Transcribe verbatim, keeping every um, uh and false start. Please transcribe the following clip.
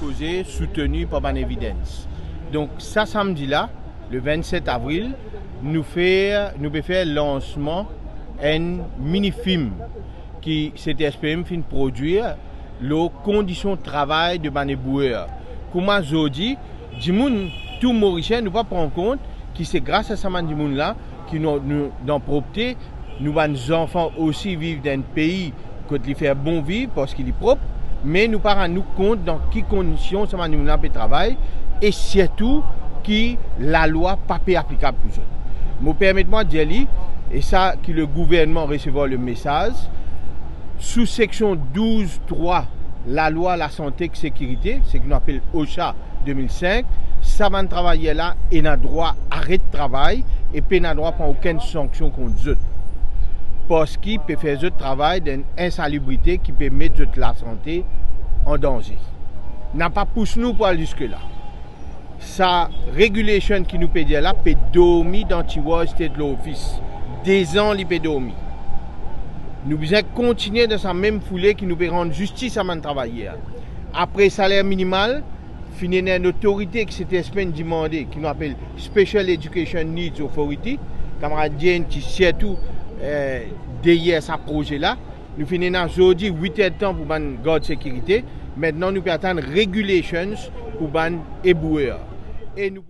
Proze souteni par bann evidence. Donk sa samdi la, le vennset avril, nou fer, nou pe fer lansman enn mini fim ki C T S P M finn prodwir lor kondision travay de bann ebouer. Kouma zordi, dimoun, tou Morisien, nou pa pran kont ki se gras a sa bann dimoun la ki nou, nou dan propte, nou bann zanfan osi viv dan enn pei kot li fer bon viv parski li prop, me nou pa rann nou kont dan ki kondision sa bann dimoun la pe travay, e sirtou ki lalwa pa pe aplikab pou zot. Mo permet mwa dir li, e sa ki le gouvernman resevwar le mesaz, sou seksion douz trwa lalwa lasante ek sekirite, seki nou apel OSHA de mil senk, sa bann travayer la ena drwa aret travay e pena drwa pran okenn sanksion kont zot, parski pe fer zot travay dan enn insalibrite ki pe met zot lasante an danze. Napa pous nou pou al ziske la. Sa regulation ki nou pe dir la pe dormi dan Tiwa State Law Office. Dezan li pe dormi. Nou bizin kontigne dan sa mem foule ki nou pe rann zistis a bann travayer. Apre saler minimal, finn ena enn otorite ki C T S P M dimande, ki nou apel Special Education Needs Authority, kamarad Jane ki sirtou, eh, deryer sa proze la. Nou finn ena zordi wit er tan pou bann gard sekirite. Aster nou pe atann regulations pou bann ebouer. E nou